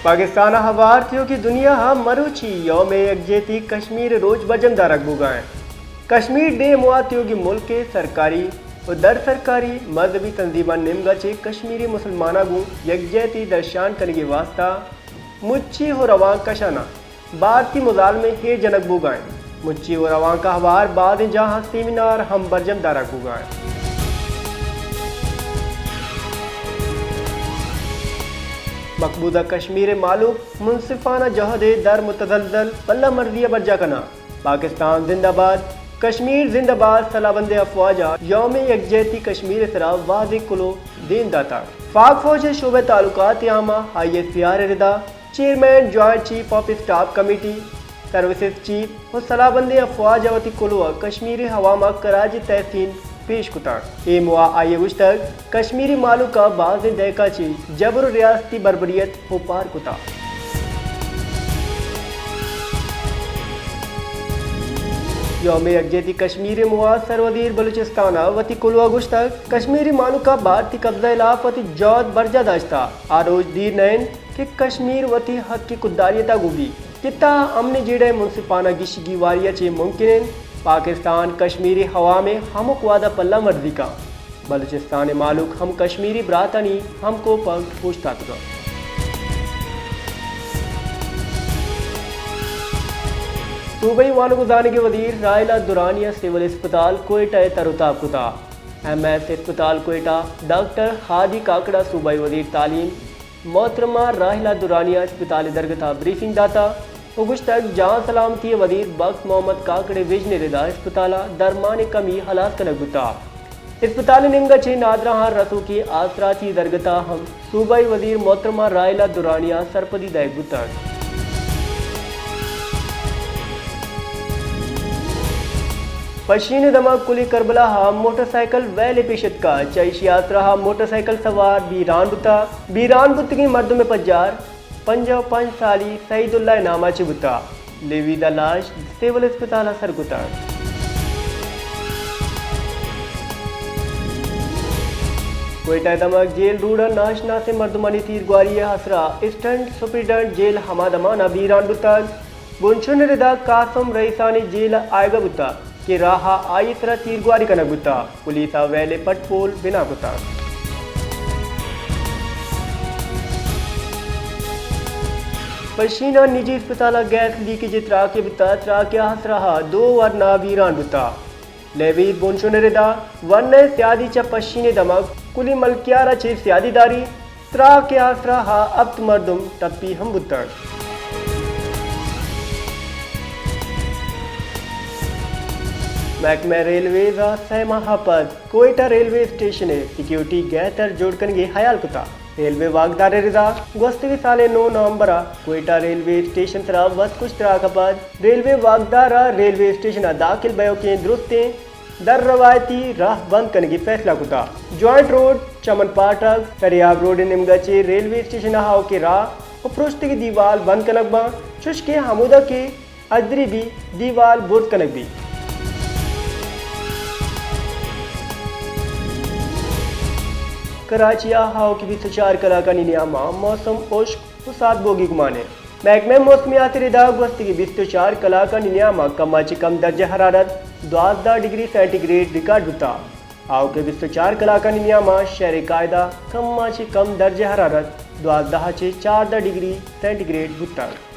پاکستان ءَ ہوار تیوگیں دنیا ءَ مروچی یوم یکجہتی کشمیر ءِ روچ برجم دارگ بوگا انت۔ کشمیر ڈے ءِ موہ تیوگیں ملک ءِ سرکاری و در سرکاری مذہبی تنظیمانی نیمگا چہ کشمیری مسلماناں گوں یکجہتی درشان کنگی واسطہ مچی و روانک کشاناں بھارتی مظالمیں ایر جنگ بوگا انت۔ مچی و روانک ءَ ہوار بازیں جاہاں سیمینار ہم برجم دارگ بوگا انت۔ مقبوضہ کشمیر ءِ مہلوک منصفانہ جہد ءِ در متزلزل پلہ مرزی ءَ برجا کناں۔ پاکستان زندہ باد، کشمیر زندہ باد، سلاہ بندیں افواج ءَ یوم یکجہتی کشمیر ءِ سرا واضح کلوہ دیم داتگ۔ پاک فوج ءِ شعبہ تعلقات عامہ، آئی ایس پی آر ءِ ردا chairman, joint chief of staff committee, services chief و سلاہ بندیں افواج ءَ وتی کلوہ کشمیری عوام ءَ خراج تحسین پیش کتگ۔ اے موہ ءَ آئی ءَ گوشتگ، کشمیری مہلوک ءَ بازیں دہک ءَ چہ جبر و ریاستی بربریت اوپار کتگ۔ یوم یکجہتی کشمیر ءِ موہ ءَ سروزیر بلوچستان ءَ وتی کلوہ ءَ گوشتگ، کشمیری مہلوک ءَ بھارتی قبضہ ءِ ہلاپ وتی جہد برجاہ داشتہ، آ روچ دیر نہ انت کہ کشمیر وتی حق ءِ خودداریت ءَ گوں بیت۔ کہ تاں امن ءِ جیڑہ ءِ منصفانہ گیشی گیواری ءَ چہ ممکن انت پاکستان کشمیری عوام ءِ ہمک وعدہ پلہ مرزی کنت۔ بلوچستان ءِ مہلوک ہم کشمیری براتانی ہمکوپگ اوشتاتگ انت۔ صوبائی وانگ و زانگ ءِ وزیر راحیلہ درانی ءَ سول اسپتال کوئٹہ ءِ تر و تاب کتگ۔ ایم ایس اسپتال کوئٹہ، ڈاکٹر ہادی کاکڑ ءَ صوبائی وزیر تعلیم محترمہ راحیلہ درانی ءَ اسپتال ءِ درگت ءَ بریفنگ داتگ و گوشتگ، جان سلامتی ءِ وزیر بخت محمد کاکڑ ءِ وژن ءِ ردا اسپتال ءَ درمان ءِ کمی ہلاس کنگ بوتگ۔ اسپتال ءِ نیمگ ءَ چہ نادراہاں رسوکیں آسراتی ءِ درگت ءَ ہم صوبائی وزیر محترمہ راحیلہ درانی ءَ سرپدی دئیگ بوتگ۔ پشین ءِ دمگ کلی کربلا ءَ موٹر سائیکل ویلے پیش اتکگ، چہ ایشی ءِ آسرا ءَ موٹر سائیکل سوار بیران بوتگ۔ بیران بوتگیں مردم ءِ پجار پنجاہ و پنچ سالی سعید اللہ ءِ نام ءَ چہ بوتگ۔ لیوی ءِ لاش سول اسپتال ءَ سر کتگ۔ کوئٹہ ءِ دمگ جیل روڈ ءَ ناشناسیں مردمانی تیرگواری ءِ آسرا اسسٹنٹ سپرنٹنڈنٹ جیل حماد امان ءَ بیران بوتگ۔ بنشون ءِ ردا قاسم رئیسانی جیل ءَ آیگ ءَ بوتگ کہ راہ ءَ آئی ءِ سرا تیرگواری کنگ بوتگ۔ پولیس ءَ ویل ءِ پٹ پول بنا کتگ۔ پشین ءِ نجی اسپتال ءَ گیس لیکیج ءِ تراکے بوتگ، تراک ءِ آسرا ءَ دو ورنا بیران بوتگ۔ لیوی بنشون ءِ ردا ورنہ ءِ سیادی چہ پشین ءِ دمگ کلی ملکیار ءَ چہ سیادی داری، تراک ءِ آسرا ءَ ہپت مردم ٹپی ہم بوتگ۔ محکمہ ریلویز ءَ سئے ماہ ءَ پد کوئٹہ ریلوے اسٹیشن ءِ سیکیورٹی گہتر جوڑ کنگ ءِ ہیال کتگ۔ ریلوے واکدار ءِ ردا گوستگیں سال ءِ نو نومبر ءَ کوئٹہ ریلوے اسٹیشن ءِ سرا وت کش تراک ءَ پد ریلوے واکدار ءَ ریلوے اسٹیشن ءَ داخل بئیوکیں درستیں در روایتی راہ بند کنگ ءِ فیصلہ کتگ۔ جوائنٹ روڈ، چمن پھاٹک، سریاب روڈ ءِ نیمگ ءَ چہ ریلوے اسٹیشن ءَ آؤکیں راہ و پروشتگیں دیوال بند کنگ باں، چوشکہ ہمودا کہ ادری بی دیوال برز کنگ بی۔ کراچی ءَ آؤکیں بیست ءُ چار کلاکانی نیام ءَ موسم ہشک و سارت بوگی گمان انت۔ محکمہ موسمیات ءِ ردا گوستگیں بیست ءُ چار کلاکانی نیام ءَ کم ءَ چہ کم درجہ حرارت دوازدہ ڈگری سینٹی گریڈ ریکارڈ بوتگ۔ آؤکیں بیست ءُ چار کلاکانی نیام ءَ شہر قائد ءَ کم ءَ چہ کم درجہ حرارت دوازدہ ءَ چہ چاردہ ڈگری سینٹی گریڈ بوتگ۔